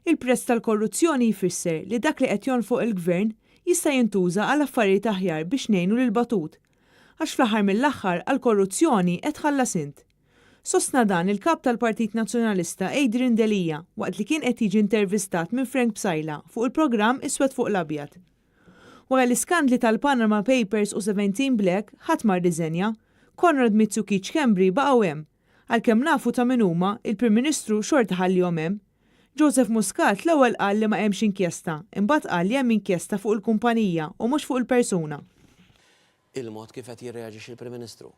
Il-prezz tal-korruzzjoni jfisser li dak li qed jonfoq il-Gvern jista' jintuża għal affarijiet aħjar biex ngħinu lill-batut. Għax fl-aħħar mill-aħħar għall-korruzzjoni qed tħallas int. Sostna dan il-Kap tal-Partit Nazzjonalista Adrian Delia waqt li kien qed jiġi intervistat minn Frank Psaila fuq il-programm Iswed fuq l-Abjad. Wara l-iskandli tal-Panama Papers u 17 Black ħadd ma rriżenja. Konrad Mizzi u Keith Schembri baqgħu hemm. Għalkemm nafu ta' min huma, il-Prim Ministru xorta ħallihom hemm. Joseph Muscat l-ewwel qal li ma hemmx inkjesta, imbagħad qal li hemm inkjesta fuq il-kumpanija u mhux fuq il-persuna. Il-mod kif qed jirreaġixxi l-Prim Ministru,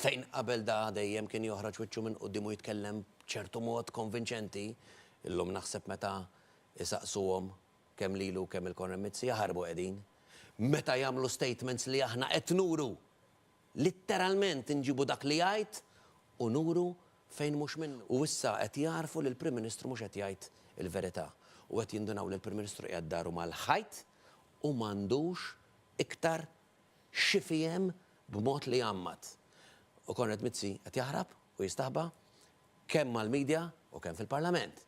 fejn qabel da dejjem kien joħroġ wiċċu minn quddiem u jitkellem b'ċertu mod konvinċenti, illum naħseb meta isaqsuhom kemm lilu u kemm il-Konrad Mizzi jaħarbu qegħdin. Meta jagħmlu statements li aħna qed nuru Litteralment inġibu dak li jgħid u nuru fejn mhux minnu. U issa qed jagħrfu li l-Prim Ministru mhux qed jgħid il-verità. U qed jindunaw li l-Prim Ministru qiegħed daru mal-ħajt u m'għandux iktar x'ifiehem b'mod li jgħammad. U Konrad Mizzi qed jaħrab u jistaħba kemm mal-media u kemm fil-Parlament.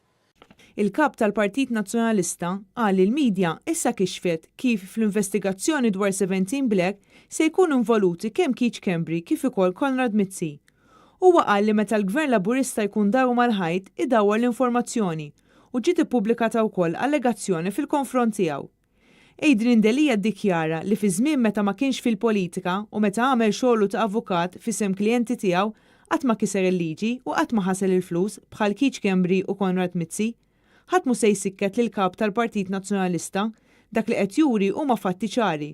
Il-Kap tal-Partit Nazzjonalista qal li l-media issa kixfet kif fl-investigazzjoni dwar Seventeen Black se jkunu involuti kemm Keith Schembri kif ukoll Konrad Mizzi. Huwa qal li meta l-Gvern Laburista jkun daru mal-ħajt idawwar l-informazzjoni u ġiet ippubblikata wkoll allegazzjoni fil-konfront tiegħu. Adrian Delia ddikjara li fi żmien meta ma kienx fil-politika u meta għamel xogħlu ta' avukat f'isem klijenti tiegħu qatt ma kiser il-liġi u qatt ma ħasel il-flus bħal Keith Schembri u Konrad Mizzi. Ħadd mhu se jsikket lill-Kap tal-Partit Nazzjonalista. Dak li qed juri huma fatti ċari.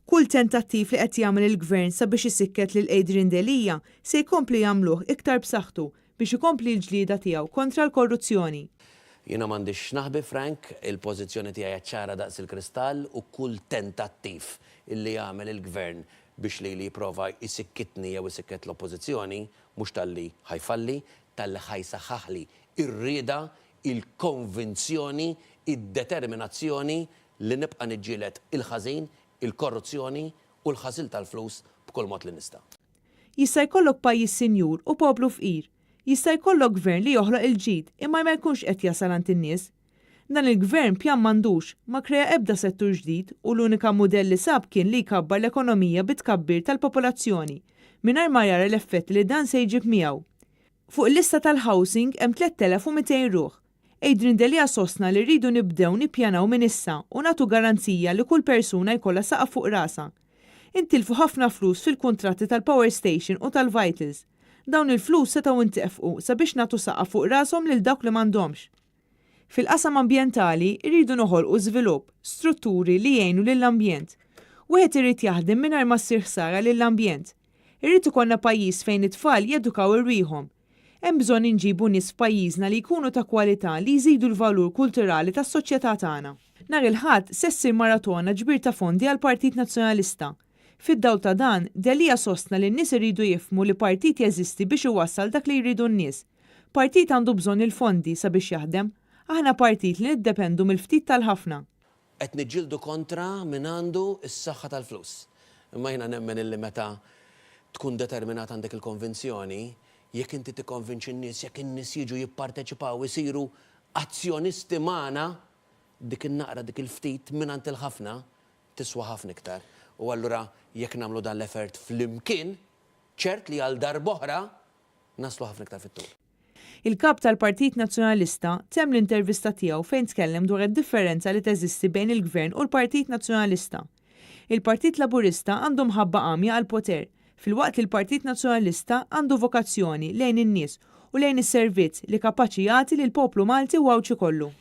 Kull tentattiv li qed jagħmel il-Gvern sabiex isikket lil Adrian Delia se jkompli jagħmluh iktar b'saħħtu biex ikompli l-ġlieda tiegħu kontra l-korruzzjoni. Jiena m'għandix x'naħbi, Frank, il-pożizzjoni tiegħi hija ċara daqs il-kristall u kull tentattiv illi jagħmel il-Gvern biex lili jipprova jsikkitni jew isikket l-Oppożizzjoni, mhux talli ħa jfalli, talli ħa jsaħħaħli r-rieda, il-konvinzjoni, id-determinazzjoni li nibqa' niġġieled il-ħażin, il-korruzzjoni u l-ħasil tal-flus b'kull mod li nista'. Jista' jkollok pajjiż sinjur u poplu fqir. Jista' jkollok gvern li joħloq il-ġid imma ma jkunx qed jasal għand in-nies. Dan il-gvern pjan m'għandux, ma krea ebda settur ġdid u l-unika mudell li sab kien li jkabbar l-ekonomija bit-tkabbir tal-popolazzjoni, mingħajr ma jara l-effetti li dan se jġib miegħu. Fuq il-lista tal-housing hemm 3,200 ruħ. Adrian Delia sostna li rridu nibdew nippjanaw minn issa u nagħtu garanzija li kull persuna jkollha saqaf fuq rasha. Intilfu ħafna flus fil-kuntratti tal-power station u tal-Vitals. Dawn il-flus setgħu ntefqu sabiex nagħtu saqaf fuq rashom lil dawk li m'għandhomx. Fil-qasam ambjentali rridu noħolqu żvilupp, strutturi li jgħinu lill-ambjent. Wieħed irid jaħdem mingħajr ma ssir ħsara lill-ambjent. Irid ikollna pajjiż fejn it-tfal jedukaw irwieħhom. Hemm bżonn inġibu nies f'pajjiżna li jkunu ta' kwalità li jżidu l-valur kulturali tas-soċjetà tagħna. Nhar il-Ħadd se ssir maratona ġbir ta' fondi għall-Partit Nazzjonalista. Fid-dawl ta' dan, Delia sostna li n-nies iridu jifhmu li partit jeżisti biex iwassal dak li jridu n-nies. Partit għandu bżonn il-fondi sabiex jaħdem. Aħna partit li niddependu mill-ftit tal-ħafna. Qed niġġieldu kontra min għandu s-saħħa tal-flus. Imma jiena nemmen illi meta tkun determinat għandek il-konvinzjoni, jekk inti tikkonvinċi n-nies, jekk in-nies jiġu jipparteċipaw, isiru azzjonisti magħna, dik in-naqra, dik il-ftit mingħand il-ħafna, tiswa ħafna iktar. U allura jekk nagħmlu dan l-effort flimkien, ċert li għal darb'oħra naslu ħafna iktar fit-tul. Il-Kap tal-Partit Nazzjonalista temm l-intervista tiegħu fejn tkellem dwar id-differenza li teżisti bejn il-Gvern u l-Partit Nazzjonalista. Il-Partit Laburista għandu mħabba għamja għall-poter, filwaqt li l-Partit Nazzjonalista għandu vokazzjoni lejn in-nies u lejn is-servizz li kapaċi jagħti lill-poplu Malti u Għawdxi kollu.